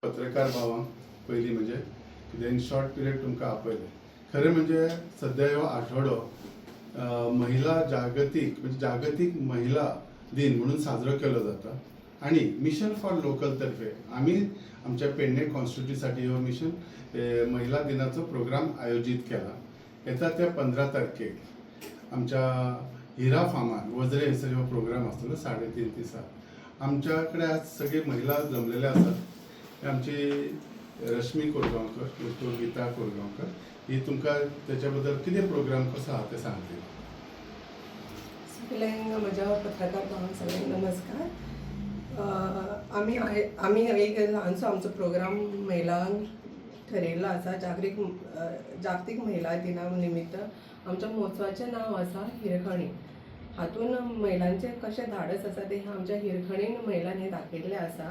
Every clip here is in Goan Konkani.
पत्रकार भावांक पयलीं म्हणजे कितें इन शॉर्ट पिरियड तुमकां आपयलें. खरें म्हणजे सद्या ह्यो आठवडो महिला जागतीक म्हणजे जागतीक महिला दिन म्हणून साजरो केलो जाता आणि मिशन फॉर लोकल तर्फे आमी आमच्या पेडणे कॉन्स्टिट्युन्सीसाठी हो मिशन महिला दिनाचो प्रोग्राम आयोजीत केला. येता त्या 15 तारखेक आमच्या हिरा फार्मान वजरे हयसर हो प्रोग्राम आसतलो 3:30 ते 7. आमच्या कडेन आज सगळे महिला जमलेले आसात. आमची रश्मी कोरगांवकर, डॉक्टर गीता कोरगांवकर ही तुमकां तेच्या बद्दल कितें प्रोग्राम कसो आहा तें सांगतली. सगळ्यांक, म्हज्या पत्रकार भावांक सगळ्यांक नमस्कार. आमी एक ल्हानसो आमचो प्रोग्राम महिलांक ठरयल्लो आसा जागतीक महिला दिना निमित्त. आमच्या महोत्सवाचें नांव आसा हिरखणी. हातून महिलांचें कशें धाडस आसा तें आमच्या हिरखणीन महिलांनी हें दाखयल्लें आसा.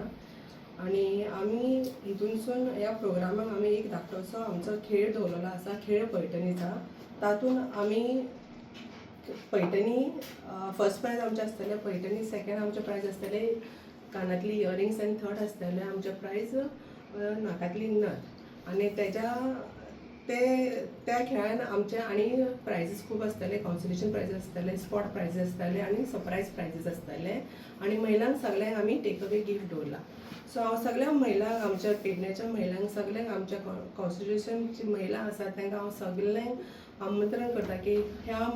आनी आमी हितूनसून ह्या प्रोग्रामाक आमी एक धाकटोसो आमचो खेळ दवरलेलो आसा, खेळ पैठणीचा. तातूंत आमी पैठणी फर्स्ट प्रायज आमचें आसतलें पैठणी, सेकंड आमचें प्रायज आसतलें कानांतली इयरिंग्स आनी थर्ड आसतलें आमचें प्रायज नाकांतली नथ. आनी तेज्या ते त्या खेळान आमचे आनी प्रायजीस खूब आसतले. कॉन्सोलेशन प्रायज आसतले, स्पॉट प्रायजीस आसतले आनी सरप्रायज प्रायजीस आसतले. आनी महिलांक सगल्यांक आमी टेक अवे गिफ्ट दवरला. सो हांव सगळ्या महिलांक, आमच्या पेडण्याच्या महिलांक सगल्यांक, आमच्या कॉन्स्टिट्युशनची महिला आसा तांकां हांव सगल्यांक आमंत्रण करता की ह्या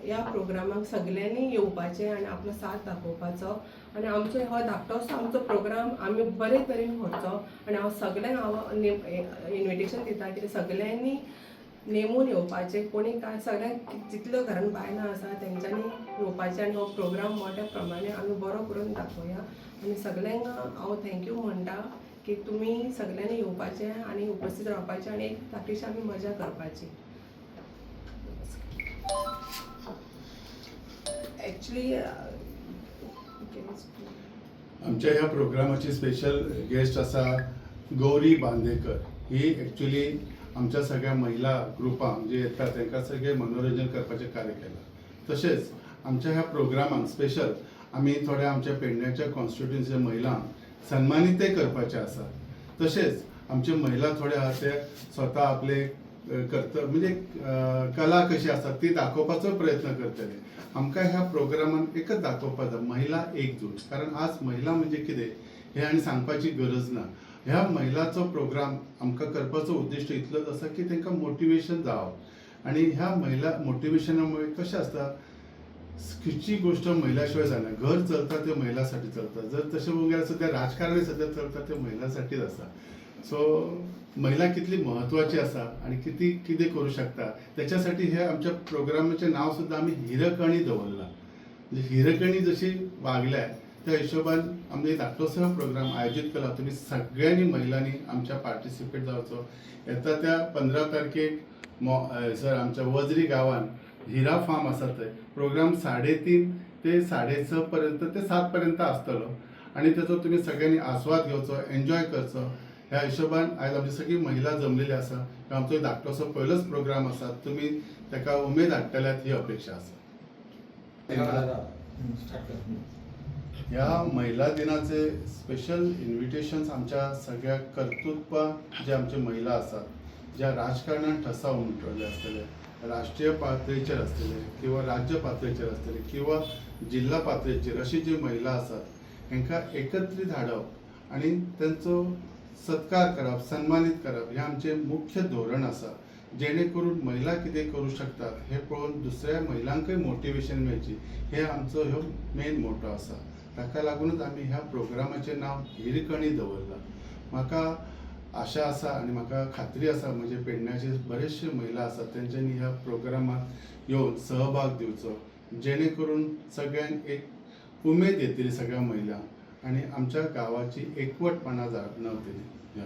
ह्या प्रोग्रामाक सगल्यांनी येवपाचें आनी आपलो साथ दाखोवपाचो आनी आमचो हो धाकटोसो आमचो प्रोग्राम आमी बरे तरेन व्हरचो. आनी हांव सगल्यांक हांव इन्विटेशन दिता की सगल्यांनी नेमून येवपाचें. कोणी काय सगळ्यांक, जितल्यो घरान बायलां आसा तेंच्यांनी येवपाचें आनी हो प्रोग्राम मोठ्या प्रमाणे आमी बरो करून दाखोवया. आनी सगल्यांक हांव thank you म्हणटा की तुमी सगल्यांनी येवपाचें आनी उपस्थीत रावपाचें आनी एक धाकटीशी आमी मजा करपाची. एक्चुली आमच्या ह्या प्रोग्रामाची स्पेशल गेस्ट आसा गौरी बांदेकर. ही एक्चुली आमच्या सगळ्या महिला ग्रुपांक जे येतात तांकां सगळें मनोरंजन करपाचें कार्य केलां. तशेंच आमच्या ह्या प्रोग्रामाक स्पेशल आमी थोड्या आमच्या पेडण्याच्या कॉन्स्टिट्युन्सी महिलांक सन्मानीतय करपाचे आसा. तशेंच आमचे महिला थोडे आहा ते स्वता आपले कर्तव्य म्हणजे कला कशी आसा ती दाखोवपाचो प्रयत्न करतले. आमकां ह्या प्रोग्रामान एकच दाखोवपाक जाय, महिला एकजूट. कारण आज महिला म्हणजे कितें हें आनी सांगपाची गरज ना. ह्या महिलाचो प्रोग्राम आमकां करपाचो उद्दिश्ट इतलोच आसा की तांकां मोटिवेशन जावप. आनी ह्या महिला मोटिवेशना मुळे कशें आसता, खंयची गोष्ट महिला शिवाय जायना. घर चलता ते महिलासाठी चलता. जर तशें पळोवंक गेल्यार सद्या राजकारण सद्या चलता ते महिलासाठीच आसा. सो महिला कितली महत्वाची आसा आनी किती कितें करूं शकता त्याच्यासाठी हे आमच्या प्रोग्रामाचें नांव सुद्दां आमी हिरकणी दवरलां. म्हणजे हिरकणी जशी वागल्या त्या हिशोबान आमी धाकटोसो प्रोग्राम आयोजीत केला. तुमी सगळ्यांनी महिलांनी आमच्या पार्टिसिपेट जावचो. येता त्या 15 तारखेक सर आमच्या वजरी गांवान हिरा फार्म आसा थंय प्रोग्राम 3:30 ते 6:30 पर्यंत ते 7 पर्यंत आसतलो आनी तेचो तुमी सगळ्यांनी आस्वाद घेवचो, एन्जॉय करचो. ह्या हिशोबान आयज आमची सगळी महिला जमलेली आसा. आमचो धाकटोसो पयलोच प्रोग्राम आसा. तुमी ताका उमेद हाडटल्यात ही अपेक्षा आसा. ह्या महिला दिनाचे स्पेशल इन्विटेशन्स आमच्या सगळ्या कर्तृत्व जे आमचे महिला आसात, ज्या राजकारणात ठसा उमटवले आसतले, राष्ट्रीय पातळीचेर आसतले किंवा राज्य पातळीचेर आसतले किंवा जिल्हा पातळीचेर, अशी जी महिला आसात हेंकां एकत्रीत हाडप आनी तेंचो सत्कार करप, सन्मानीत करप हें आमचें मुख्य धोरण आसा. जेणे करून महिला कितें करूं शकतात हें पळोवन दुसऱ्या महिलांकय मोटिवेशन मेळची, हे आमचो ह्यो मेन मोटो आसा. ताका लागूनच आमी ह्या प्रोग्रामाचें नांव हिरकणी दवरलां. म्हाका आशा आसा आनी म्हाका खात्री आसा, म्हजे पेडण्याचे बरेचशे महिला आसात तेंच्यांनी ह्या प्रोग्रामात येवन सहभाग दिवचो, जेणे करून सगळ्यांक एक उमेद येतली सगळ्या महिलांक आनी आमच्या गांवाची एकवटपणा जाणवतली. ह्या.